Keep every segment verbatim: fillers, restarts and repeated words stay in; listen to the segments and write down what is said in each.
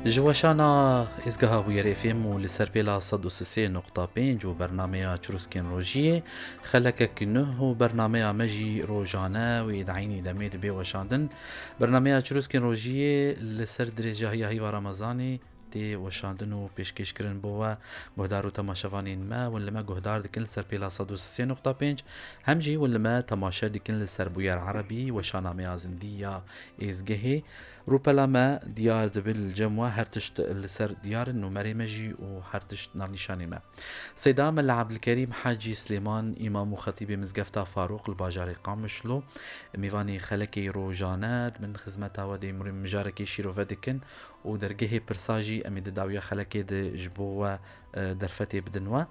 Ji weşana êzgeha Bûyer F M û li ser pêla sed û sê nokta pênc û bernameya Çirûskên Rojiyê, xelekek nuh û bernameya me jî rojane wê di eynî demê dibê weşandin. Bernameya Çirûskên Rojiyê li ser dirêjahiya heyva Remezanê tê weşandin û pêşkêşkirin bo we guhdar û temaşevanên me. Hûn li me guhdar dikin li ser pêla sed û sê nokta pênc, hem jî hûn li me temaşe dikin li ser Bûyer Erebî, weşana me ya zindî ya êzgehê. Rûpela me diyar dibe li cem we, her tişt li ser diyar in, nûmerê me jî û her tişt navnîşanê me. Seyda Mela Ebdilkerîm Hacî Silêman, îmam û xetîbê Mizgefta Farûq li bajarê Qamişlo, mêvanê xelekê rojane di bin xizmeta we de, mijarekê şîrove dikin û dergehê pirsa jî em ê di dawiya xelekê de ji bo we, e, derfetê bidin we.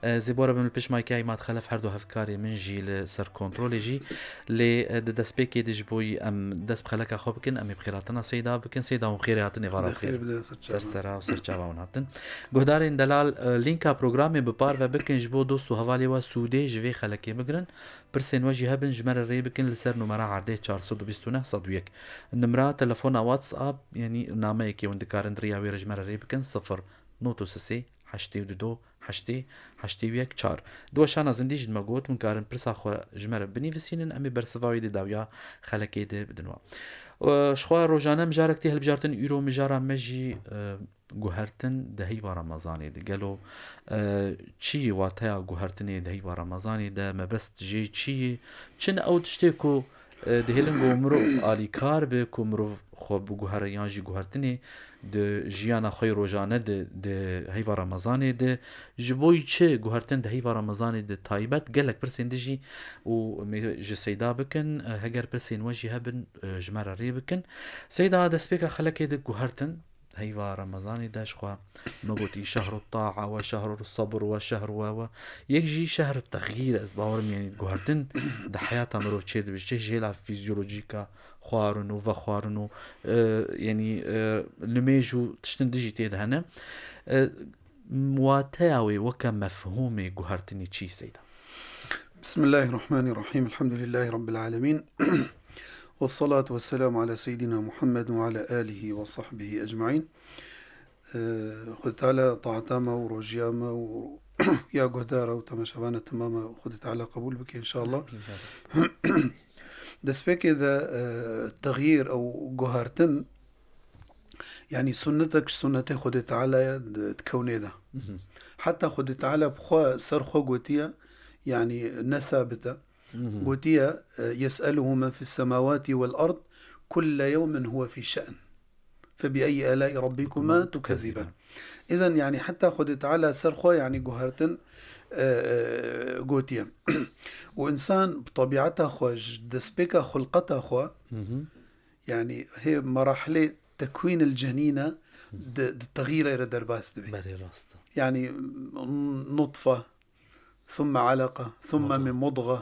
E, zêbora bim li pişt maykê Îmad Xelef, her du hevkarê min jî li ser kontrolê jî. Lê, e, di destpêkê de ji bo em dest bi xeleka xwe bikin, em ê bi xêrhatina Seyda bikin. Seyda, hûn xêrê hatin êvara bi xêr. Bide, ser çava. Ser sera û ser çava hûn hatin. Guhdarên delal, e, lînka programê bi parve bikin ji bo dost û hevalê we sûdê ji vê xelekê bigrin. Pirsên we jî hebin, ji me re rê bikin li ser numera erdê çar sed û bîst û neh sed û yek. Nimra telefona WhatsApp, yanî nameyekê hûn dikarin di riya wê re ji me re rê bikin, sifir nod û sê heştê û du heştê heştê û yek çar. Di weşana zindî jî me got, hûn karin pirsa xwe ji me re binivîsînin, em ê bersiva wê di dawiya xelekê de bidin we. Û ji xwe rojane mijarek tê hilbijartin, îro mijara me jî, e, guhertin di heyva Remezanê de. Gelo, e, çi ye wateya guhertinê di heyva Remezanê de? Mebest jê çi ye? Çi ne ew tiştê ku, e, dihêlin ku mirov alîkar be, ku mirov xwe biguhere yan jî guhertinê di jiyana xwe yê rojane de, di heyva Remezanê de? Ji bo çi guhertin di heyva Remezanê de taybet? Gelek pirsên din jî û em ê ji Seyda bikin, e, heger pirsên we jî hebin, e, ji me re rê bikin. Seyda, destpêka xelekê de guhertin, heyva Remezanê de, ji xwe me gotî şehru ta'a we şehru sabr we şehru we we. Yek jî şehru texyîr, ez bawerim, yanî guhertin di heyata mirov çê dibe. Çi jêla fîzyolojîk e, xwarin û vexwarin û, e, yanî, e, nimêj û tiştin din jî tê de hene. E, wateya wê weke mefhûmê guhertinê çi, Seyda? Bismillahirrahmanirrahim. Elhamdülillahi Rabbil alemin. Ve salatu ve selamu ala seyyidina Muhammed ve ala alihi ve sahbihi ecmaîn. Ee, Xwedê Teala taeta me û rojiya me û ya guhdara û temaşevana temama Xwedê Teala qebûl bike înşallah. Amîn, ya Reb. Destpêkê de, e, texyîr ew guhertin, yanî sunnetek ji sunnetê Xwedê Teala ye di, di kewnê de. Mhm. Heta Xwedê Teala bi xwe ser xwe gotiye, yanî ne sabit e. Mhm. Gotiye, e, "Yes'eluhu men fis semawati vel ard, kulle yewmin huve fî şe'n. Fe bi eyyi alâi rabbikuma tukezziben." Îzen, yanî, heta Xwedê Teala ser xwe, yanî, guhertin, e, e, gotiye. Û însan bi tebîeta xwe, ji destpêka xulqeta xwe, Mhm. yanî, hê merahilê tekwînil cenîne di, di texyîrê re derbas dibe. Belê, rast e. Yanî, nutfe, ثم علقة، ثم مضغة. من مضغة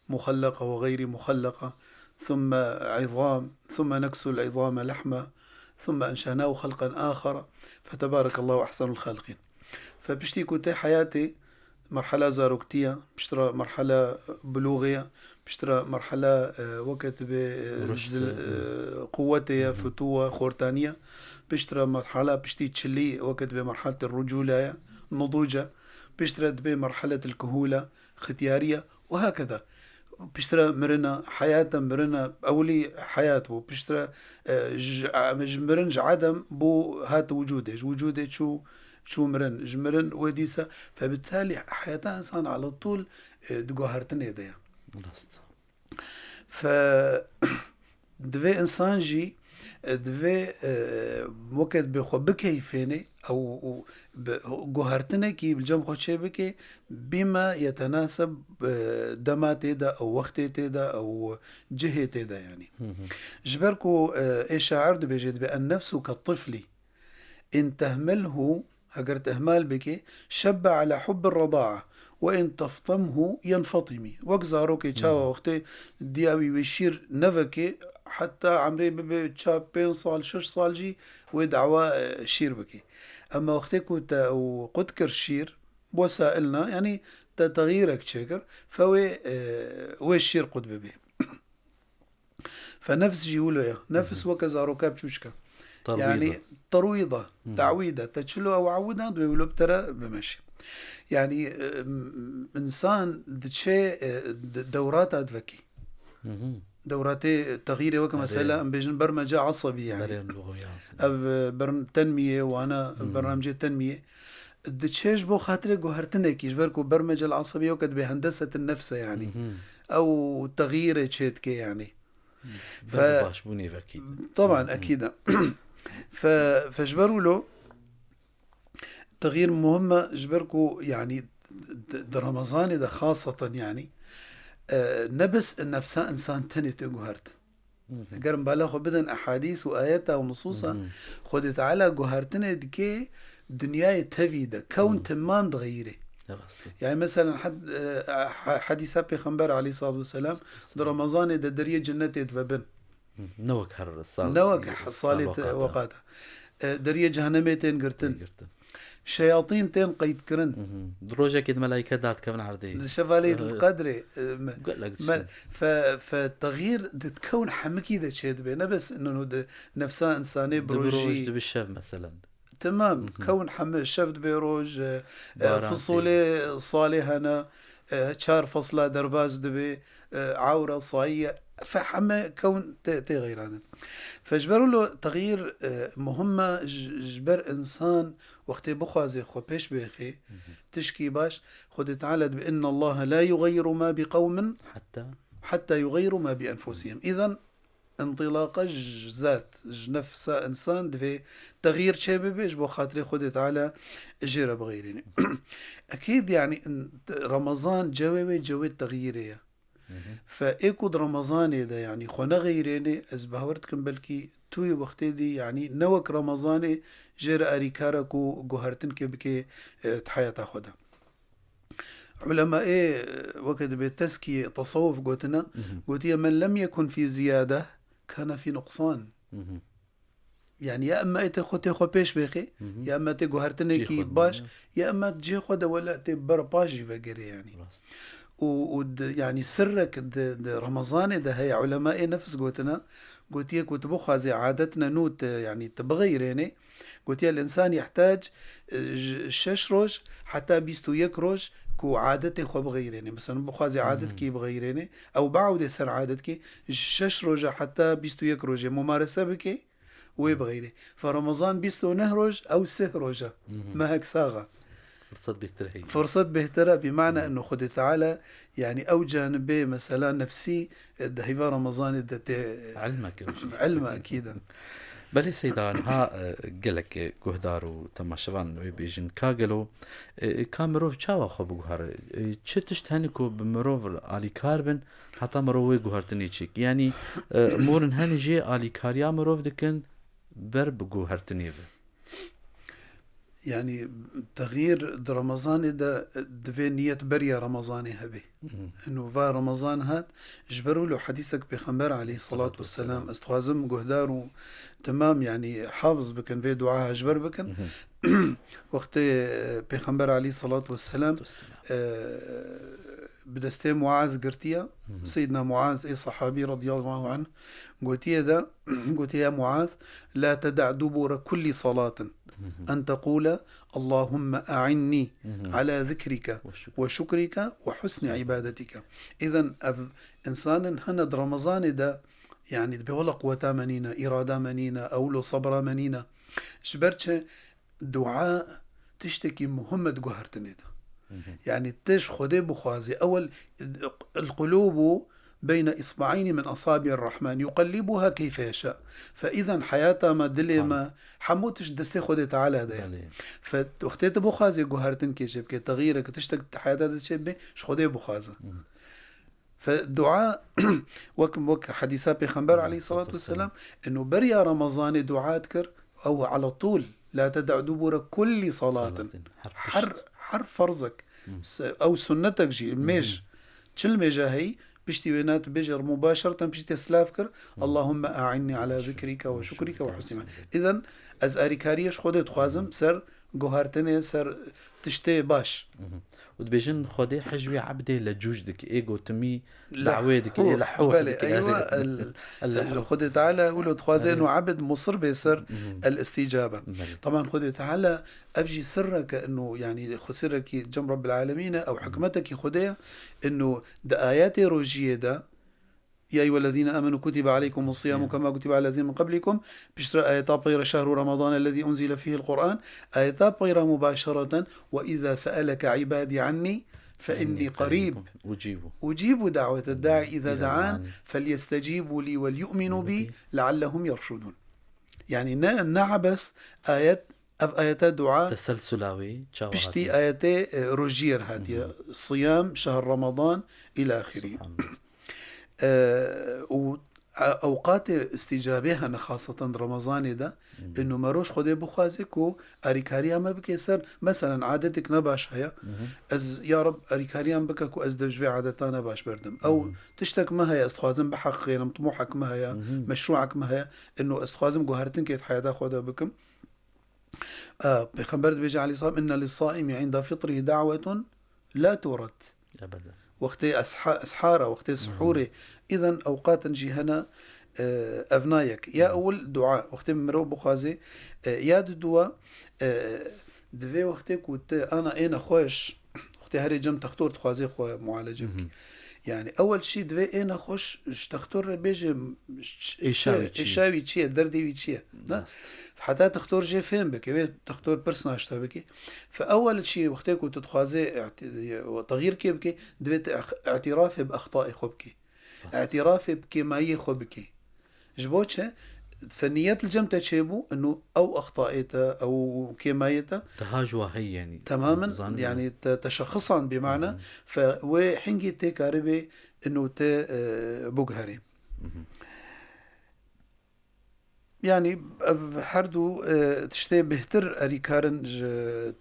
مخلقة وغير مخلقة، ثم عظام، ثم نكسو العظام لحما، ثم أنشأناه خلقا آخر، فتبارك الله أحسن الخالقين. Fe piştî ku tê heyatê, merhala zaroktiya, piştre merhala bulûxê ya, piştre merhala, e, weke dibe, e, Ruşd, zil-, e, e, quwetê ya, Hı hı. Fitûwa, xortaniya, piştre merhala piştî çilî, weke dibe merhaletê rucûla ya, nudûca, piştre dibe merhaletil kuhûla, xitiyariya, û hakeza. Piştre mirina, heyata mirina, ewilî heyat bû, piştre, e, ji, e, ji mirin, ji edem bû, hat wicûdê, ji wicûdê çû, çû mirin, ji mirin wê dîsa, febitalî heyata însan ala tûl, e, di guhertinê de ye. Rast. Fe, divê însan jî, e, divê, e, weke dibê xwe bikeyfênê, ew, û bi, guhertinekî bi cem xwe çê bike, bîme yetenaseb, e, dema tê de, ew wextê tê de, ew cihê tê de, yanî. Hı hı. Ji ber ku, e, ê şair dibêje, dibê, "En nefsu ke tiflî." In tehmilhu, heger tu ihmal bikî, şebbe ala hubbir reda'a, ve in teftimhu yenfatimi. Wek zarokê çawa Hmm. wextê diya wî wê şîr nevekê, heta emrê bibe ça pênc sal, şeş sal jî wê dawa, e, şîr bikî. Ema wextê ku te ew qut kir şîr, wesailna, yanî te texyîrek çêkir, fe wê, e, wê şîr qut bibê. Fe nefs jî wilo ye. Nefs Hı hı. weke zaroka biçûçik e. Terwîda. Yani terwîda, Hı hı. Te'wîda, te çilo ew ewida, dibê wilo bi te re bimeşî. Yani, e, m-, insan diçe, e, de-, dewrata divekî. Hı hı. Dewratê texîrê weke Erê. Mesela, em bêjin bermece asabî yani. Berê, doğru ya aslında. Ev, e, bern-, tenmiyê, wana, Hmm. Bernamcê tenmiyê. Diçe ji bo xatirê guhertinekî, ji ber ku bermecel asabî weke dibê hendesetin nefse yani. Hı hı. Ew texîrê çê dike yani. Ber Fe-, bi başbûnê vekî. Taban, Hı hı. Ekîd e. Fe-, fe ji ber wilo, Texîr muhim e, ji ber ku, yanî, di, di Remezanê de xaseten, yanî, e, ne bes nefsa însan tenê tê guhertin. Hı hı. Eger em bala xwe bidin ehadîs û ayeta û nusûsa, Hı hı. Xwedê Teala guhertinê dike dinyayê tevî de, kewn Hı. Temam dixeyirê. Rast e. Yani, meselen, had-, e, ha-, hadîsa Pêxember aleyhissalatu vesselam, di Remezanê de deriyê cennetê dive bin. Hı, ne wek her sal, Ne wek her salê te wekata. Wekata. E, deriyê cehennemê tên girtin. Tên girtin. Şeyatîn tên qeydkirin. Hı hı. Di rojekê di melaîke derdikevin erdê. Di şevalê Hı hı. Qedrê, e, me-, Gelek me-, tiştin. Fe-, fe-, texîr di kewn hemikî de çê dibe. Ne bes nû di nefsa însanê Di bi roj, birojî. Di bi şev meselen. Temam. Hı hı. Kewn heme şev dibe roj, e, e, Baran tê. Fisolê salê hene, e, çar fesla derbas dibe, e, awra, sayiye, fe heme kewn tê, tê xeyranin. Fe ji ber wilo texîr, e, muhim e ji, ji ber însan wextê bixwaze xwe pêş bêxê, Hı hı. Tişkî baş, Xwedê Teala dibe, "Inna Allaha la yugayyiru ma bi qewmin Hatta. Hatta yugayyiru ma bi enfusihim." Îzen, întilaqa ji zat, ji nefsa însan divê texîr çê bibe, ji bo xatirê Xwedê Teala jê re bixeyrîne. Ekîd, yanî, in-, Remezan cewê wê cewê texyîrê ye. Hı hı. Fe ê ku di Remezanê de, yanî, xwe nexeyrêne, ez bawer dikim belkî tu yê wextê dî, yanî, ne wek Remezanê jê re arîkar e ku guhertinkê bike, e, di heyata xwe de. Ulemayê, e, weke dibê teskiyê, tesewuf gotine, Hı hı. Gotiye, "Men lem yekun fî ziyade, kana fî nuqsan." Hı hı. Yani ya emma ê te xwe tê xwe pêş bêxê, Hı hı. Ya emma tê guhertinekî Cihê xwe baş, dinê. Ya emma cihê xwe de wela tê ber paş jî vegerê yani. Rast. Û, û di, yani sirrek di, di Remezanê de heye, ulemayê nefs gotine, gotiye ku tu bixwazê adet ne nû te, yani tu bixeyrênê, Gotiye, "El-însan yehtac, e, ji şeş roj heta bîst û yek roj ku adetê xwe bixeyrêne." Mesela, bixwaze Hmm. adetkî bixeyrêne, ew biewde ser adetkî, ji şeş roja heta bîst û yek rojê mumarese bike, wê Hmm. bixeyre. Fe Remezan bîst û neh roj, ew sih roja. Hmm. Mehek sax e. Fırsat bêhtir heye. Fırsat bêhtir e, bi mana Hmm. eno Xwedê Teala, yani ew canibê, mesela, nefsî, e, di heyva Remezanê de tê, Ilmek ew jî. Ilm e, ekîd e. Belê Seyda, niha, e, gelek, e, guhdar û temaşevan wê bêjin, ka gelo, e, e, ka mirov çawa xwe biguhere? E, çi tişt hene ku bi mirov alîkar bin, heta mirov wê guhertinê çêk? Yanî, e, morin hene jê alîkariya mirov dikin ber bi guhertinê ve. Yani, texyîr di Remezanê de, e, divê niyet beriya Remezanê hebe. Mhm. Eno va Remezan hat, ji ber wilo hedîsek Pêxember aleyhissalatu vesselam, ez dixwazim guhdar û temam, yani, hafiz bikin, vê dua ji ber bikin. Mhm. Wextê, e, Pêxember aleyhissalatu vesselam, Vesselam. e, bi destê Muaz girtiye. Mhm. Seyyidina Muaz, ê sahabî radiyallahu anh, gotiye de, gotiye, "Ya Muaz, la teda' dubure kulli salatin Mhm. en tequle, Allahumme a'inni Mhm. ala zikrike Ve şükür. ve şükrike ve husni ibadetika." Îzen ev insanin hene di Remezanê de, yani, dibê wela quweta me nîne, îrada me nîne, ewlo sebra me nîne. Ji ber çi? Dua tiştekî muhim e di guhertinê de. Mhm. Yani, tu ji Xwedê bixwazî. Ewel, el-qulubu beyne isba'eyni min asabi'ir Rahman, yuqellibuha keyfe yeşa. Fe îzen heyata me, dilê Tamam. me, hemû tişt destê Xwedê Teala de ye. Belê. Fe wextê tu bixwazî guhertin kêşê bike, texyîrek, tiştek di heyata de çê bibe, ji Xwedê bixwaze. Mhm. Fe dua, wek, wek hedîsa Pêxember Hı, aleyhissalatu vesselam, eno beriya Remezanê dua dikir, ew ala tûl, la ted'a dubure kulli salatin. Salatin, her Her, pişt. her ferzek. Hı. Se-, ew sunnetek jî, Hı. mêj. Çil mêja heyî, piştî wê ne tu bêjî, mubaşereten piştî te silav kir, Hı. Allahümme a'inni ala Şükür. zikrike ve Şükür. şükrike ve husni. Şükür. Îzen ez arîkariyê ji Xwedê dixwazim Hı. ser guhertinê ser tiştê baş. Mhm. Û dibêjin Xwedê hej wî ebdê lehûc dike, ê gotimî dawê dike, ê lehûh, belê, dike, eywa, erê. El, el, Xwedê Teala wilo dixwaze, erê, inu ebd musir bê ser, mhm, el-îstîcabe. Belê. Taban Xwedê Teala ev jî sirreke inu, yanî xwe sirrekî cem Rabbil Alemîn e, ew, mhm, hikmetekî Xwedê ye, inu di ayetê rojiyê de, يا أيها الذين آمنوا كتب عليكم الصيام كما كتب على الذين من قبلكم. Piştre ayeta peyre şehru Ramadan ellezî unzile fîhil Qur'an. Ayeta peyre mubaşereten, وإذا سألك عبادي عني فإني قريب أجيب دعوة الداع إذا دعان فليستجيبوا لي وليؤمنوا بي لعلهم يرشدون. Yani ne, ne abes ayet, ev ayeta dua teselsula wê çawa piştî hatiye? Ayetê, e, rojiyê re hatiye. Mhm. Siyam, şehr Ramadan, ila axirî. Subhanallah. E, û, e, ewqatê îstîcabê hene, xaseten di Remezanê de. Hmm. Inu meroj Xwedê bixwaze ku arîkariya me bike ser, meselen, adetek nebaş heye. Mhm. Ez, ya Reb, arîkariya min bike ku ez di ji vê adeta nebaş berdim. Ew, mhm, tiştek me heye, ez dixwazim biheqîqînim, timohek me heye, mhm, meşrûek me heye. Inu ez dixwazim guhertinkê di heyata xwe de bikim. E, Pêxember dibêje aleyhisselam, "Inne lis-saimi inda fitrihi da'wetun la turet." Ebeden. Wextê esha-, eshara, wextê, mhm, sihûrê, îden ewqatin jî hene, e, ev nayek. Ya, mhm, ewil dua, wextê mirov bixwaze, e, ya di dua, e, divê wextê ku tu ana ê nexweş, wextê herê cem textor dixwaze xwe mualece bike. Mhm. Yani, ewel şî divê ê nexweş ji textor re bêje, ş-, êşa wî çi ye? Êşa wî çi ye, derdê wî çi ye? Ne? Rast. Heta textor jê fêm bike, wê textor pirs naşte bike. Fe ewel şî wextê ku tu dixwazê îti-, texyîrkê bike, divê tu ex-, îtirafê bi extayê xwe bike. Rast. Îtirafê bi kêmayiyê xwe bike. Ji bo çi? Fe niyet li cem te çêbû, inu ew extayê te, ew kêmayê te. Daha ji wa heye, yanî. Temamen, zanîn, yanî te, te şexisan bî mana, mhm, fe wê hingî tê karibê inu te, e, biguherê. Mhm. Yanî ev her du, e, tiştê bêhtir erî karin ji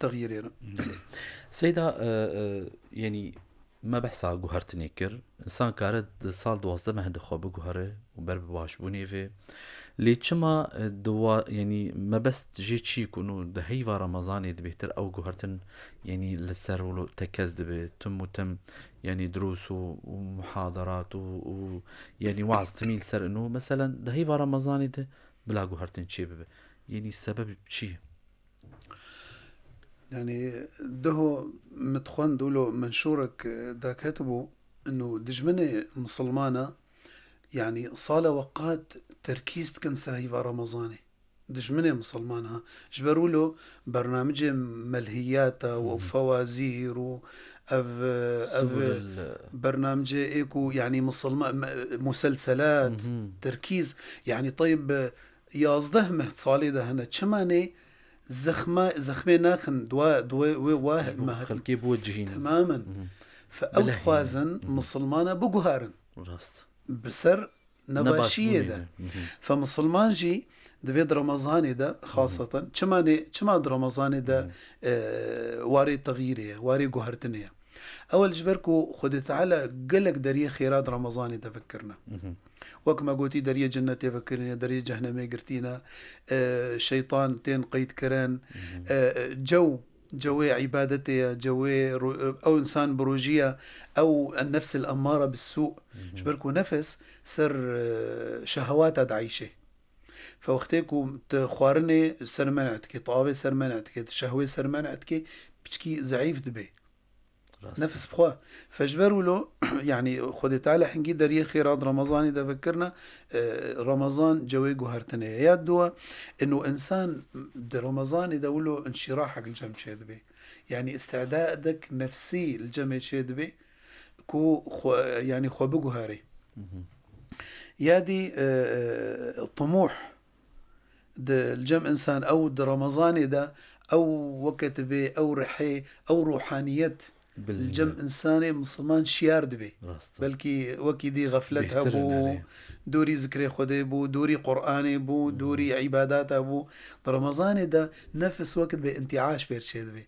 texyîrê re. Belê. Seyda, e, e, yanî me behsa guhertinê kir. Însan kare di sal duwazdeh meh de xwe biguhere û ber bi başbûnê ve. Lê çima, e, di wa-, yanî mebest jê çi ku nû di heyva Remezanê de bêhtir ew guhertin, yanî li ser wilo tekez dibe, tim û tim, yanî durûs û, û muhadarat û, û, yanî waz timî li ser ino. Meselen, di heyva Remezanê de bila guhertin çê bibe. Yanî sebeb çi ye? Yani, deho min dixwend wilo menşûrek, e, daketibû, inu dijminê misilmana, yani, sala we qat terkîz dikin ser heyva Remezanê. Dijminê misilman ha. Ji ber wilo bernamicê melhiyata û, hı hı, fewazîr û ev, ev, subul, bernamicê ê ku, yani, misilma-, me-, muselselat, hı hı, terkîz, yani, teyb, yazdeh meh salê de hene. Çima nê zexma-, zexmê naxin dua, dua, wê wa, mecbûr, meh-, xelkê biwecihînin. Temamen. Hı hı. Fe ew, bilehînin, dixwazin, hı hı, misilmana biguharin. Rast. Bi ser nebaşiyê de. Nebaşbûnê de. Hı hı. Fe misilman jî divê di Remezanê de, hı hı, xaseten, çima nê, çima di Remezanê de, hı hı, e, warê texyîrê ye, warê guhertinê ye? Ewel ji ber ku Xwedê Teala gelek deriyê xêra di Remezanê de vekirine. Mhm. Wek me gotî, deriyê cennetê vekirine, deriyê cehnemê girtîne, e, şeytan tên qeydkirin, mhm, e, e, cew, cewê îbadetê ye, cewê ro-, ew însan bi rojî ye, ew en-nefsil emmare bis-sû. Mhm. Ji ber ku nefis ser, e, şehewata dieyşê. Fe wextê ku tu xwarinê ser men'e dikê, tu avê ser men'e dikê, tu şehwê ser men'e dikê, piçkî zeîf dibê. Rast. Nefis bi xwe. Fe ji ber wilo, yani, Xwedê Teala hingî deriyê xêra di Remezanê de vekirine, e, Remezan cewê guhertinê ye. Ya dua, inu însan di Remezanê de wilo înşîrahek li cem çêdibê. Yani, îstidadek nefsî li cemê çêdibê ku xwe, yani, xwe biguherê. Hı hı. Ya dî, e, e, timûh, di, li cem însan ew di Remezanê de ew weke dibê, ew rihê, ew ruhaniyet li cem, bilîne, însanê misilman şiyar dibê. Rast e. Belkî wekî dî xeflet, bêhtir hebû, in, erê, dûrî zikrê Xwedê bû, dûrî Qur'anê bû, hmm, dûrî îbadata bû. Di Remezanê de nefis wek dibê întiaş pêr çêdibê.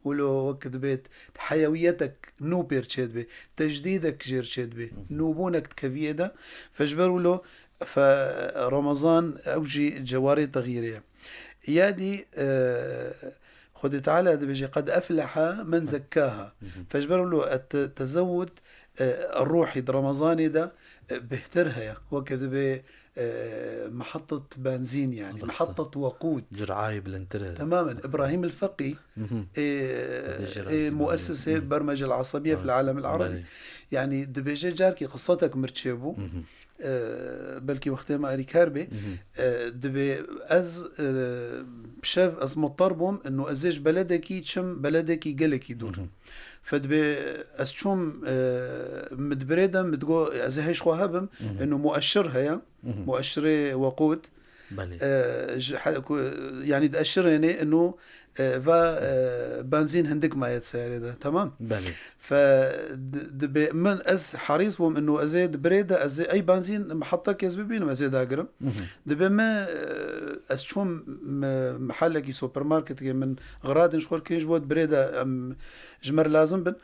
Wilo wek dibê heyewiyetek nû pêr çêdibê, tejdîdek jêr çêdibê, hı hı, nûbûnek dikeviyê de. Fe ji ber wilo fe Remezan ew jî cewarê texyîrê ye. Ya dî, e, Xwedê Teala dibêje, "Qed efleha men zekkaha." Fe ji ber wilo et-, tezewud, e, ruhî di Remezanê de, e, bêhtir heye. Weke dibê, e, mehatet benzîn, yani, Rast e. Mehatet wekûd. Cirayê bilindtir e. Temamen. Îbrahîm el-Feqî, Mhm. e, Dibêje e, razî muessisê bû. Bermece el-Asabiye fil Belê. Alem el-Arabi. Belê. Yani, dibêje carkî qisetek mir çêbû. Mhm. E, belkî wextê me erîkar bê. Mhm. E, dibê ez, e, bi şev ez mutar bûm, ino ez ê ji beledekî çim, beledekî gelekî dûr. Mhm. Fe dibê ez çûm, e, min di birê de, min digo, ez ê hêj xwe hebim, Mhm. ino mueşir heye, Mhm. mueşirê wekûd. Belê. E, ji he-, ku, yani di eşirênê ino, e, va, e, benzîn hindik maye di seyarê de, tamam? Belê. Fe di-, dibê min ez herîs bûm ino ez ê di birê de ez ê ey benzîn mehatekê ez bibînim, ez ê dagirim. Mhm. Dibê min, e, ez çûm me-, mehalekî supermarketekê min xiradên ji xwe kirin ji bo di birê de em ji me re lazim bin.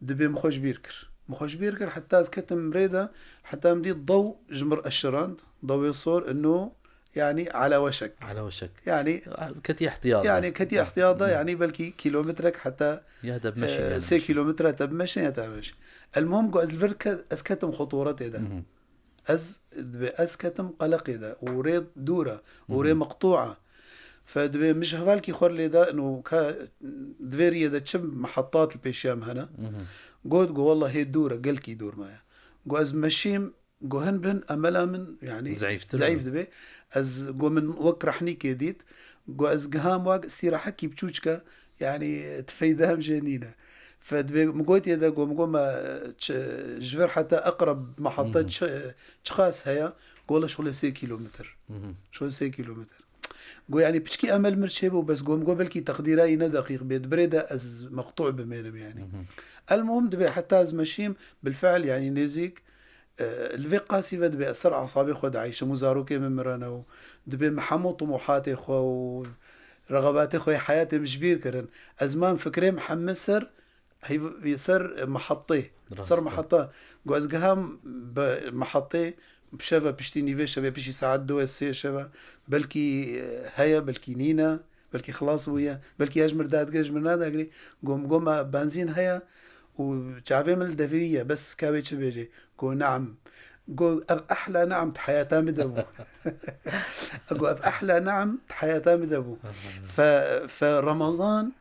Dibê min xwe ji bîr kir. Min xwe ji bîr kir heta ez ketim rê de, heta min dît dew ji min re eşirand. Dewê sor ino, yani ala weşek. Ala weşek. Yani, Ketî ihtiyat. Yani ketî ihtiyat da, yani belkî kilometrek heta, Ya te bimeşin, e, yani sê meşin. Kilometre te bimeşin ya te bimeşin. El muhim ku ez li vir ke-, ez ketim xeturetê de. Mhm. Ez, dibê ez ketim qeleqê de. Û rê dûr e. Û rê Mhm. meqtû e. Fe dibê min ji hevalkî xwe lê de, ino ka di vê riyê de çi mehatat li pêşiya min hene. Mhm. Got, got, "Wallah hê dûr e, gelkî dûr me ye." Got, "Ez meşîm, got, hin bin emela min, yani, Zeîftir zeîf e. Dibe. Ez, got, min wek rehnîkê dît. Got, ez giham wek îstîrahekî biçûçke, yani, tifeyde hem jê nîne." Fe dibê, min gotiye de, got, min got, "Me, çi, ji vir heta eqreb mehatte Mhm. çi, çiqas heye?" Got, "Wele şolê sê kilometr." Mhm. Şolê sê kilometr. Got, yani, piçkî emel mir çêbû, bes got, min got, "Belkî teqdîra î ne deqîq bê, di birê de ez meqtû bimênim, yani." Mhm. El muhim dibê heta ez meşîm, bilfe'l, yani, nêzîk, e, li vê qasî ve dibê ez ser asabê xwe dieyşim û zarokê min mirene û dibê min hemû tumuhatê xwe û rexebatê xwe yê heyatê min ji bîr kirin. Ez mam fikrê min hemî ser, heyv-, ser mehattê, Rast ser e. Mehatta. Got, ez giham bi mehattê, bi şeve piştî nîvê şevê, piştî saet duê sê şeve, belkî, e, heye, belkî nîne, belkî xilas bûye, belkî ya ji mir dadigire, ji mir nadadigire. Got, min got, me benzîn heye û çavê min li devê ye, bes ka wê çi bêjê? Got, "Neam." Got, "Ev ehla neam di heyata min de bû." Got, "Ev ehla neam di heyata min de bû." Aha. Fe, fe Remezan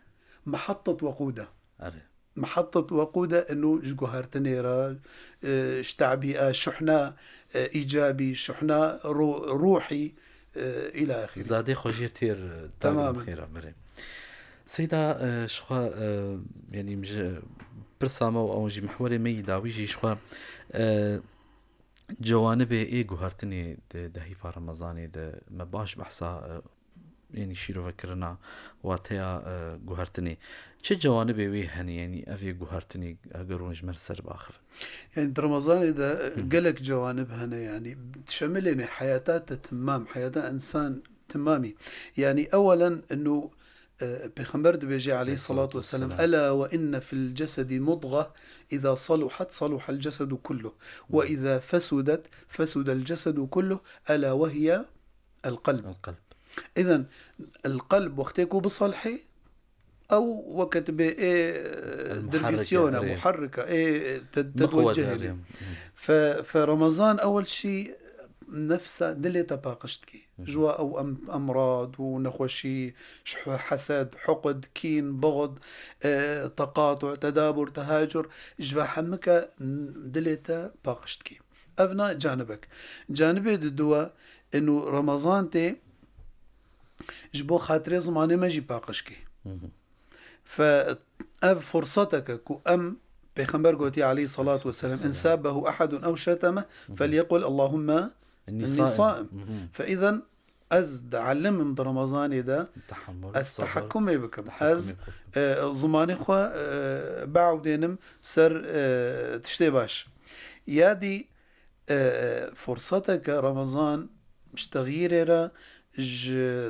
mehattet weqûd e. Erê. Mehattet weqûd e, ino ji guhertinê re, e, ji tebîa, şuhna, e, îcabî, şuhna ro-, ruhî, e, îla axirî. Zadê xwe jê têr, e, Temamen. Tagir xêra mirê. Seyda, e, ji xwe, e, yanî ji pirsa me û ew jî mihwerê me yî dawî jî ji xwe, e, cewanibê ê guhertinê di, di heyfa Remezanê de me baş behsa, e, yanî şîrovekirina wateya, e, guhertinê. Çi cewanibê wê hene, yanî ev ê guhertinê eger hûn ji me re ser biaxivin? Yani di Remezanê de, e, Hı. gelek cewanib hene, yani şemilêne heyata te timam, heyata insan timamî. Yani ewelen inu, e, Pêxember dibêje aleyhissalatu vesselam, Aleyhissalatu vesselam. "Ela ve inne fil cesedi mudga, iza saluhat saluhal cesedu kulluh. Ve Hı. iza fesudet fesudel cesedu kulluh, ela ve hiye el-qelb." El-qelb. Îzen, el-qelb wextê ku bisalhê, ew weke tu bê ê, El-muharrike, dirbîsyon e, erê. Muharrike, ê, te, Miqwed, tetweceh erê. Bê. Fe, fe Remezan ewel şî nefsa, dilê te paqij dikî. Hı hı. Ji wa ew em-, emrad û nexweşî, ji hu-, hesed, huqd, kîn, buxd, e, teqatu, tedabur, tehacur, ji va hemike n-, dilê te paqij dikî. Ev na canibek. Canibê di dua, inu Remezan tê, ji bo xatirê zimanê me jî paqij kê. Hı hı. Fe ev fursatek e ku em, Pêxember gotiye aleyhissalatu vesselam, "In sabbehu ahadun ew şeteme, Hı hı. felyekul Allahümme Inni inni saim." saim. Hı hı. Fe izen ez dialimim di Remezanê de, Tehammül, ez sabir. Tehekkumê bikim. Tehekkumê Ez, bikim. E, zimanê xwe, e, biewdênim ser, e, tiştê baş. Ya dî, e, furseteke Remezan ji texyîrê re ji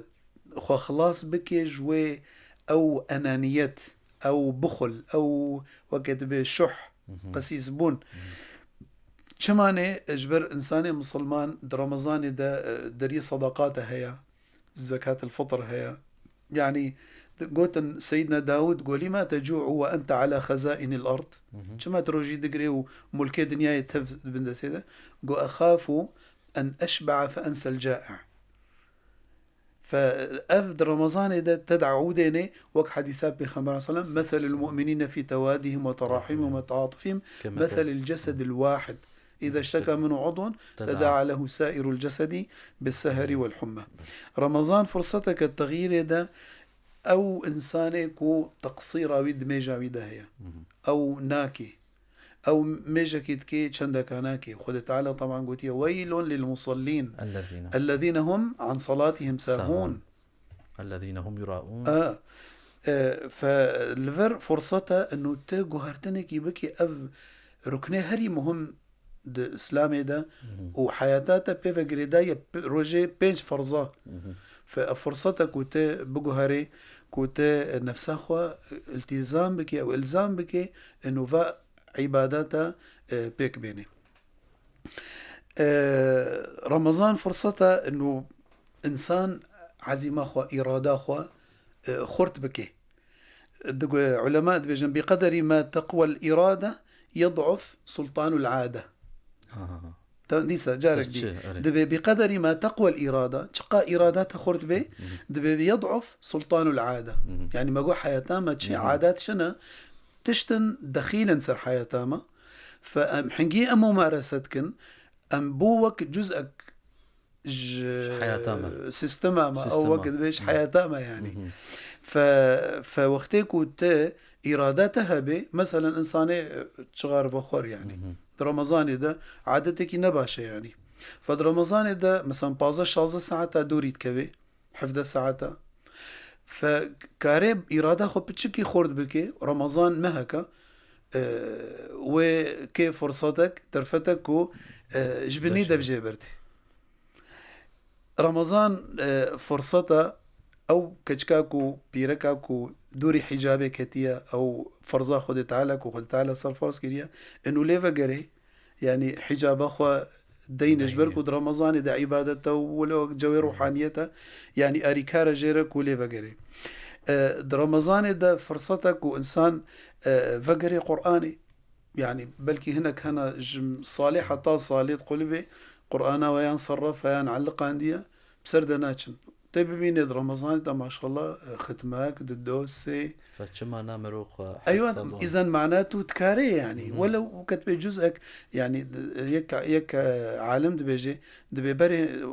xwe xilas bike ji wê ew enaniyet, ew bixul, ew weke dibê şuh, Hı hı. qesîsbûn. Hı hı. Çima ne? Ji ber însanê misilman di Remezanê de, e, deriyê sedaqate heye, zekatil fitr heye. Yanî Gotin Seyyidina Dawud, go, "Lima tecu'u ve ente ala xezainil ard?" Çima tu rojî digirê û mulkê dinyayê tev di bin destê de? Go, "Exafu en eşba'a fe ensel ca'i." Fe ev di Remezanê de te daûdênê, wek hedîsa Pêxember sallallahu aleyhi ve sellem, "Meselul mu'minîne fî tewadihim ve terahimihim ve taatufihim, meselil cesedil wahid. İza işteka minhu udvun, tedaa lehu sairul cesedi bis seheri vel humma." Remezan furseteke texyîrê de ew insanê ku teqsîra wî di mêja wî de heye. Ew nakê. Ew mêjekî dikê çendeka nakê. Xwedê Teala teban gotiye, "Weylun lil musallîn. Ellezîne. Ellezîne hum an salatihim sahûn." Sahûn. Ellezîne hum yuraûn. A, e, fe li vir fursete inu tu guhertinekî bikî ev ruknê herî muhim di Îslamê de û heyata te pê ve girêdaye p-, rojê pênc ferza. Fe ev fursete ku te biguherê, ku te nefsa xwe iltîzam bikê ew ilzam bikê, inu va îbadeta, e, pêk bênê. E, Remezan furseta inu însan ezîma xwe, îrada xwe, e, xurt bike. Digo, ulema dibêjin, "Bi qederî ma teqwel îrade yed'uf sultanul ade." Aha. Ta-, dîsa carek dî. Serçe, erê. Dibê, "Bi qederî ma teqwel îrade", çiqa îrada te xurt be, dibê, "Yed'uf sultanul ade." Yani me got heyata me çi adet çi ne, tiştin dexîlin ser heyata me. Fe em hingî em mumarese dikin, em bû wek cuzek ji heyata me, sîstema me, ew wek dibêj heyata me yani. Fe, fe wextê ku te îrada te hebe, meselen insanê, e, çixar vexwar yani. Di Remezanê de adetekî ne baş e yani. Fe di Remezanê de, meselen, pazdeh şazdeh saeta dûrî dikeve, hevdeh saeta. Fe kare îrada xwe piçikî xurt bike, Remezan meheka, e, wê kê fursatek, derfetek ku, e, ji binî dev jê berdê. Remezan, e, furseta ew keçika ku, pîreka ku dûrî hicabê ketiye, ew ferza Xwedê Teala ku Xwedê Teala ser ferz kiriye, inu lê vegerê, yani hicaba xwe deyne, ji ber ku di Remezanê de îbadet e û wilo cewê ruhaniyet e, yani arîkar e jê re ku lê vegerê. E, di Remezanê de furseta ku însan, e, vegerê Qur'anê, yani belkî hinek hene ji salê heta salê diqulibê, Qur'ana we yan serref e yan eliqandiye, bi ser de naçin. Tê bibînê di Remezanê de maşallah, e, xitmek, di do sê. Fe çima na mirov xwe Eywa, hesab wan? Îzen mana tu dikarê yani. Welew weket bê cuzek, yani, d-, yek, yek, e, alim dibêje, dibê berê,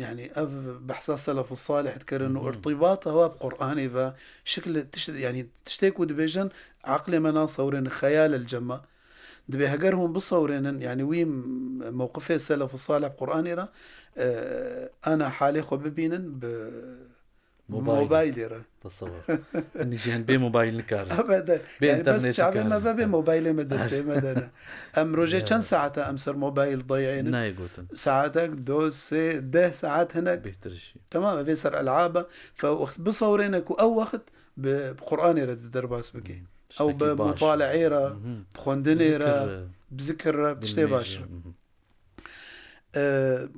yani, ev behsa selef salih dikirin û irtibata wa bi Qur'anê ve şekil tişt, yani, tiştê ku dibêjin, aqlê me nasewrên, xeyal el cema. Dibê heger hûn bisewrênin, yani wî mewqifê selef û salih bi Qur'anê re, e, ana halê xwe bibînin bi mobaylê re. Tesewwur. Hûn jî hin bê mobayl nikarin. Ebeden. Bê yani bes çavê me ve bê mobaylê me destê me de ne. Em rojê çend saet e em ser mobayl dayînin? Nayê gotin. Saetek, do, sê, deh saet hinek. Bêhtir jî. Tamam, ev ê ser el'ab e. Fe wext bisewrêne ku ew wext bi, bi Qur'anê re di derbas bike. Ew bi mutale'ê re, bi xwendinê re, bi zikir re, bi tiştê baş re. E,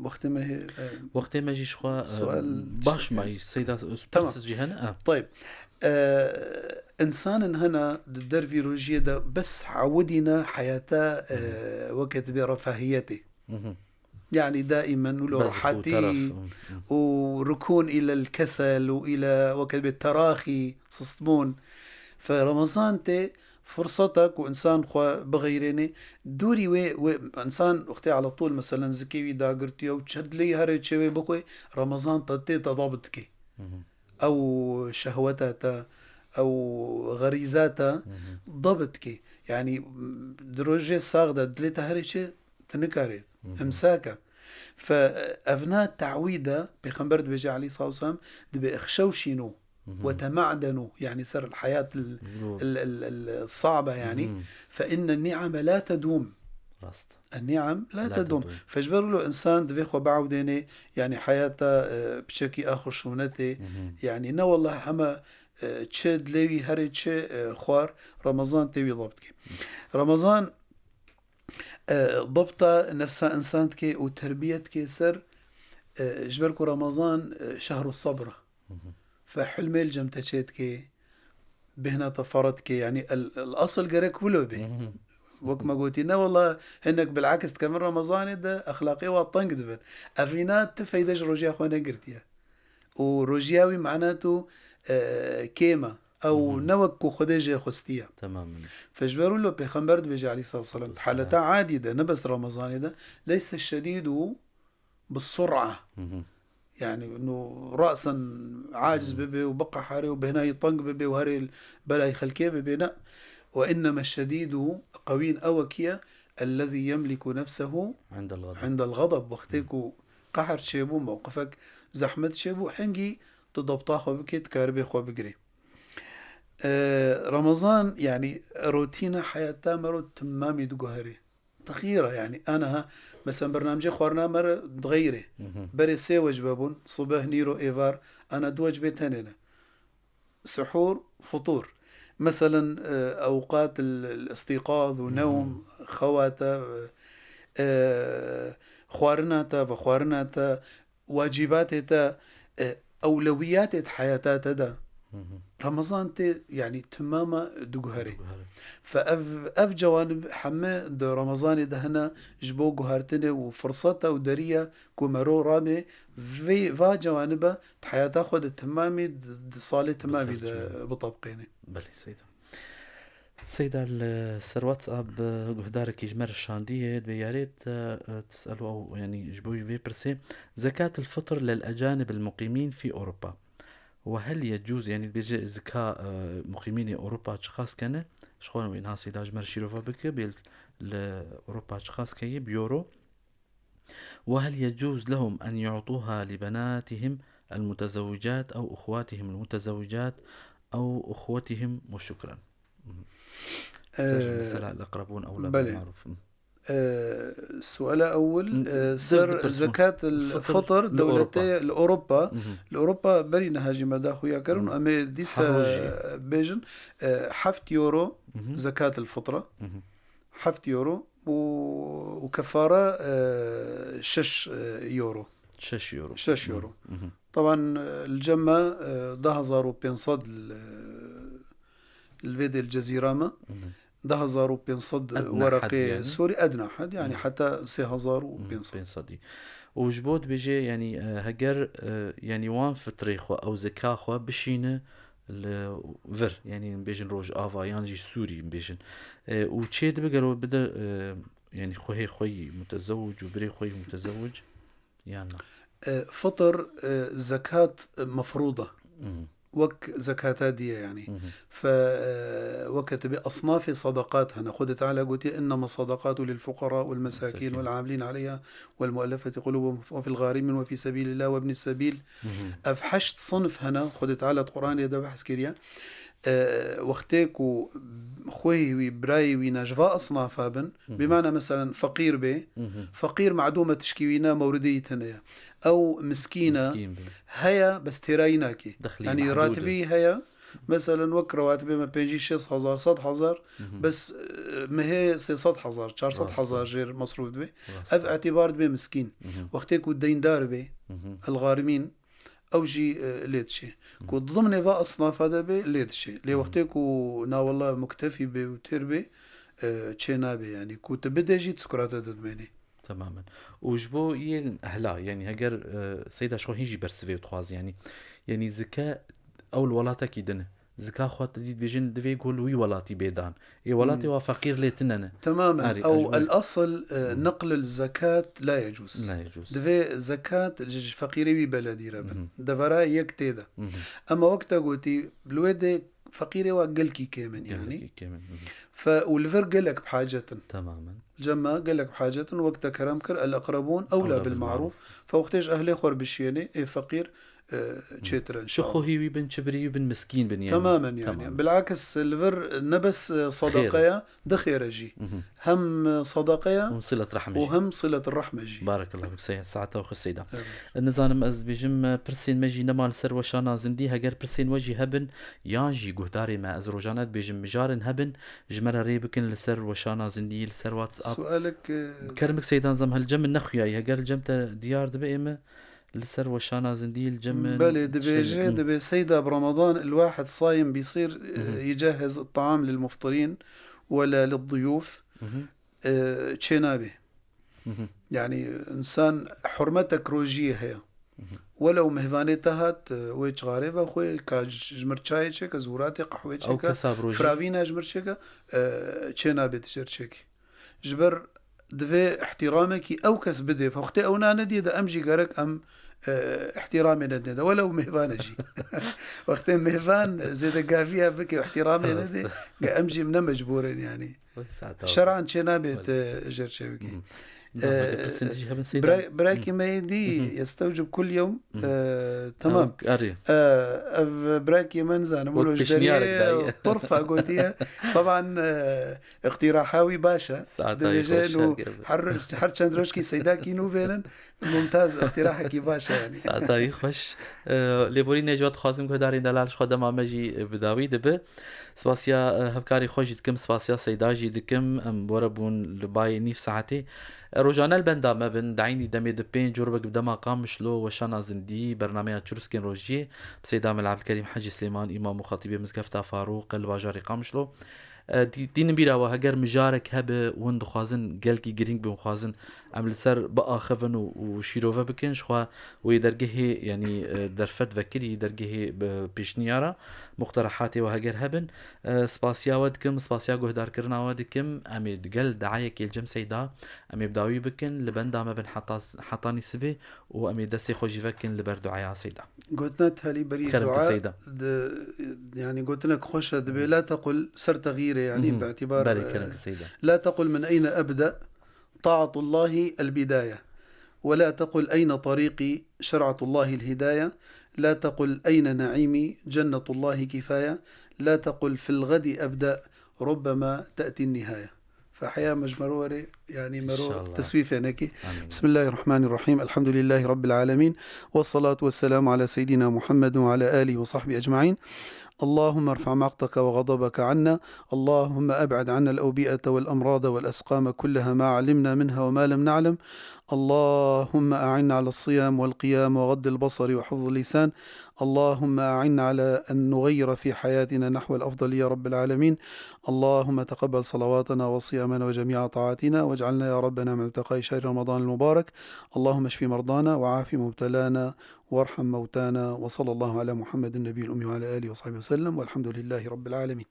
wextê me hê, e, wextê me jî ji xwe, e, sual baş mayî, Seyda, tamam. Pirs jî hene, e. Tayib. E, însanên hene di dervî rojiyê de bes hewidîne heyata, e, weke dibê refahiyetê. Yani daimen û lo rehetî û rukûn île kesel û île weke dibê teraxî, sistbûn. Fe Remezan tê furseta ku însan xwe bixeyrênê, dûrî wê, wê însan wextê ala tûl, meselen, zikê wî dagirtiye û çi dilê here çê wê bixwe, Remezan te tê te dab dike. Ew şehweta te, ew xerîza te dab dike. Yani, di rojê sax de dilê te here çi, tu nikarê. Imsak e. Fe evna ta'wîd e, Pêxember dibêje aleyhissalatu vesselam, dibê ixşewşînû. Ve tema'denû, yani ser heyat el, el, el, el, sabe yani. Fe inne ni'ame la tedûm. Rast. En ni'am la tedûm. Fe ji ber wilo însan divê xwe biewdênê, yani heyata, e, piçekî a xuşûnetê. Yani ne wallah heme, e, çi dilê wî herê çi, e, xwar, Remezan tê wî dab dike. Remezan, e, dabta nefsa însan dike û terbiye dike ser, e, ji ber ku Remezan, e, şehru sabr e. Fe hilmê li cem te çê dike, bêhna te ferz dike, yanî el, el asıl gerek wilo bê. Wek me gotî, ne wela hinek bilakis dike min Remezanê de exlaqê wa teng dibin. Evîna ti feyde ji rojiya xwe negirtiye. Û rojiya wî mana tu, e, kêm e. Ew ne wek ku Xwedê jê xwestiye. Temamen. Fe ji ber wilo Pêxember dibêje aleyhissalatu vesselam, Vesselam. Haleta adî de, ne bes Remezanê de, leyse şedîdu bi sur'a. Yani, nu ra'sen aciz bibe û biqehare û bêhna wî teng bibe û herê belayê xelkê bibe, ne. Ve inneme şedîdu qewîn ew e kî ye, ellezî yemliku nefsehu عند الغضب. indel gadab. Wextê ku qehr çêbû, mewqifek zehmet çêbû, hingî tu dabta xwe bikê, tu karibê xwe bigirê. Ee, Ramazan, yani, rotîna heyata me ro timamî diguherê. Texyîra, yani, ana ha, mesela, bernamecê xwarina me re dixeyirê. Berê sê wecbe bûn, sibeh, nîro, êvar, ana du wecbê tenê ne. Suhur, futur. Meselen, e, ewqat el, el îstîqaz û newm, xewata, e, xwarina te, vexwarina te, wacîbatê te, e, ewlewiyatê di heyata te de, Remezan tê, yanî, timama diguherê. Diguherê. Fe ev, ev cewanib heme di Remezanê de hene ji bo guhertinê û firseta û deriya ku mero rabê vê, va cewanibe di heyata xwe de timamî, di, di salê timamî de bitabqêne. Belê, Seyda. Seyda, li ser WhatsApp, e, guhdarekî ji me re şandiye, dibê yarê te, e, tiselu ew, yanî ji bo wî vê pirsê, zekat el-fitr lel ecanib el-muqîmîn fî Ewropa. Ve hel yecûz, yanî dibêje zika, e, muqîmînê Ewropa çiqas kene, ji xwe wê niha Seyda ji me re şîrova bike, bê li Ewropa çiqas keye bi euro. وهل يجوز لهم أن يعطوها لبناتهم المتزوجات أو أخواتهم المتزوجات أو أخوتهم وشكرا. Ser Ee, mesela, الأقربون أولى belê. بالمعروف. Ee, suala ewil, N-, ee, di, ser di pirsûn. Zekat el-fitr Fitr li dewletê Ewropa. Li Ewropa, berî niha jî me da xuya kirin, em ê dîsa Her rojê. Bêjin, ee, heft euro zekat el-fitra. Heft euro û, û kefara, e, şeş, e, euro. Şeş euro. Şeş euro. Teban, e, li cem me, e, du hezar û pênc sed li, li vê dê li Cezîra me. Du hezar û pênc sed Edna wereqê hed yani. Sorî, edna hed, yani heta sê hezar û pênc sed. Pênc sed. Û ji bo dibêje, yani, e, heger, e, yani wan fitrê xwe ew zeka xwe bişîne li vir, yanî bêjin Rojava yan jî Sûrî bêjin. E, û çê dibe gero bide, e, yanî xwehê xwe yî mutezewwic û birê xwe yî mutezewwic yan na? E, fitr, e, zekat, e, mefrûd e. Wek zekata diye yanî. Fe, e, weke tu bê esnafê sadaqat hene. Xwedê Teala gotiye, "Innema sadaqatu lil fuqara wal mesakin wal amilin aleyha wal muallefeti qulubuhum ve fil garimin ve fi sebilillah ve ibnis sebil." Ev heşt sinf hene, Xwedê Teala di Quranê de behs kiriye. E, wextê ku xwehê wî, birayê wî ne ji va esnafa bin, bimane, meselen, feqîr bê, feqîr madûm e, tişkî wî ne, mewridê wî tune ye. Ew miskîn e, Miskîn bê. Heye, bes têrayî nake. Dexlî Yani mehdûd e. Ratibî heye, meselen, wek rewatibê me pêncî, şêst hezar, sed hezar, bes, e, mehê sê sed hezar, çar sed hezar Rast e. Jêr mesrûf dibe. Rast Ev e. Îtîbar dibe miskîn. Wextê ku deyndar bê, el-garimîn, ew jî, e, lê dişê. Ku di dimnê va esnafa de bê, lê dişê. Lê wextê ku na wela muktefî bê û têr bê, e, çê nabê. Yani ku tu bidê jî, çikurate de dimênê. Temamen. Û ji bo yên ehla, yani heger, e, Seyda, ji xwe hîn jî bersivê dixwaze, yani. Yani zike ew li welatekî din e. Zika xwe tu dî dibêjin, divê ku li wî welatî bê dan. Ê welatê wa feqîr lê tine ne. Temamen. Erê, Ew ez ji me- el-asıl, e, neql el-zekat la yecûz. La yecûz. Divê zekat ji, ji feqîrê wî beledî re bin. Devera yek tê de. Ema wek te gotî, li wê dê feqîrê wa gelkî kêm in yani. Gelekî kêm in. Fe û li vir gelek bi hacet in. Temamen. Cema gelek bi hacet in, wek te kerem kir, el-eqrebûn ewla Ewla bil bil-marûf. Marûf. Fe wextê ji ehlê xwe re bişiyênê, ê feqîr, e, çêtir e, Çi inşallah. Xwehî wî bin, çi birî wî bin, miskîn bin yani. Temamen yani. Temamen. Bilakis li vir ne bes, e, Xêr e. Sadaqeya, di xêr e jî. Hem, e, sadaqeya Hûn silet rehme û jî. Hem silet rehme jî. Barakallah fik Seyda. Saeta xwe Seyda. Evet. Nizanim ez dibêjim, e, pirsên me jî nema li ser weşana zindî. Heger pirsên we jî hebin, yan jî guhdarê me, ez rojane dibêjim mijarin hebin, ji me re rê bikin li ser weşana zindî, li ser WhatsApp. Sualek, e, Kermik Seydan zam hel cem min nexuyayi. Heger li cem te diyar dibe ê me, li ser weşana zindî li cem min Belê, tiştekî dibêje, dibê Seyda bi Ramadan, الواحد صايم بيصير يجهز الطعام للمفطرين ولا للضيوف. E, çê nabê. Yani, insan hurmetek rojiyê heye. Welew mêvanê te hat, e, wê çixarê ve xwe, ka ji ji mir çayê çêke, zûratê qehwê Ew çêke, kesa bi rojî. firavîna ji mir çêke, e, çê nabê tu jê re çêkî. Ji ber divê ihtiramekî ew kes bidê. Wextê ew nanediye de em jî gerek em, e, ihtiramê nedinê de. Welew mêvan e jî. Wextê mêvan zêdegaviya bike, ihtiramê nedê, ge em jî ne mecbûr in yani. Oy, saeta Şeran çê nabê Wele. te jê re çêbikî. Mhm. Nizam, E, belkî pirsên dijî hebin Seyda. bira-, birakî me yê dî, Mhm. yestewcib kul yewm, Mhm. e, tamam. Ew, erê. E, ev birakî me nizanim, Wek wilo ji pêşniyarek deriyê daye. Torfa gotiye. Taban, e, iqtiraha wî baş e. Saeta wî Dibêje xweş, no her gebe. her, her çend rojkî Seydakî nû bênin, mumtaz, iqtirahekî baş e yani. Saeta wî xweş. E, lêborînê ji we dixwazim guhdarên delal ji xwe dema me jî, e, bi dawî dibe. Spasiya, e, hevkarê xwe jî dikim, spasiya Seyda jî dikim. Em bore bûn li bayê nîv saetê. E, rojane li benda me bin, di eynî demê di pênc û rubek bi dema Qamişlo, weşana zindî, bernameya Çirûskên Rojiyê, bi Seyda Mela Ebdilkerîm Hecî Silêman, îmam û xetîbê Mizgefta Farûq li bajarê Qamişlo. E, dî-, dînin bîra we, heger mijarek hebe, win dixwazin, gelkî girîng bin, dixwazin em li ser biaxivin û, û şîrove bikin, ji xwe wê dergehê, yanî, e, derfet vekirî, dergehê bi pêşniyara, muqterehatê we heger hebin, e, spasiya we dikim, spasiya guhdarkirina we dikim, em ê digel dayekê li cem Seyda, em ê bi dawî bikin, li benda me bin heta s-, hetanî sibê û em ê destê xwe jî vekin li ber duaya Seyda. Gotina talî berî Kerem ki dua Seyda. di, yani gotinek xweş e, dibê la tequl ser texîrê, yani Mhm. bi îtibar, Berê e, kerem ki Seyda. لا تقل من أين أبدأ، طاعة الله البداية، ولا تقل أين طريقي، شرعة الله الهداية، لا تقل أين نعيمي، جنة الله كفاية، لا تقل في الغد أبدأ، ربما تأتي النهاية. Feheya me ji mero were, yani mero İnşallah. teswîfê nekî. Amin. بسم الله الرحمن الرحيم. الحمد لله رب العالمين. والصلاة والسلام على سيدنا محمد وعلى آله وصحبه أجمعين. اللهم ارفع مقتك وغضبك عنا. اللهم أبعد عنا الأوبئة والأمراض والأسقام كلها ما علمنا منها وما لم نعلم. اللهم أعنا على الصيام والقيام وغض البصر وحفظ اللسان. اللهم أعنا على أن نغير في حياتنا نحو الأفضل يا رب العالمين. اللهم تقبل صلواتنا وصيامنا وجميع طاعاتنا، واجعلنا يا ربنا من عتقاء شهر رمضان المبارك. اللهم اشف مرضانا وعاف مبتلانا وارحم موتانا، وصلى الله على محمد النبي الأمي وعلى آله وصحبه وسلم، والحمد لله رب العالمين.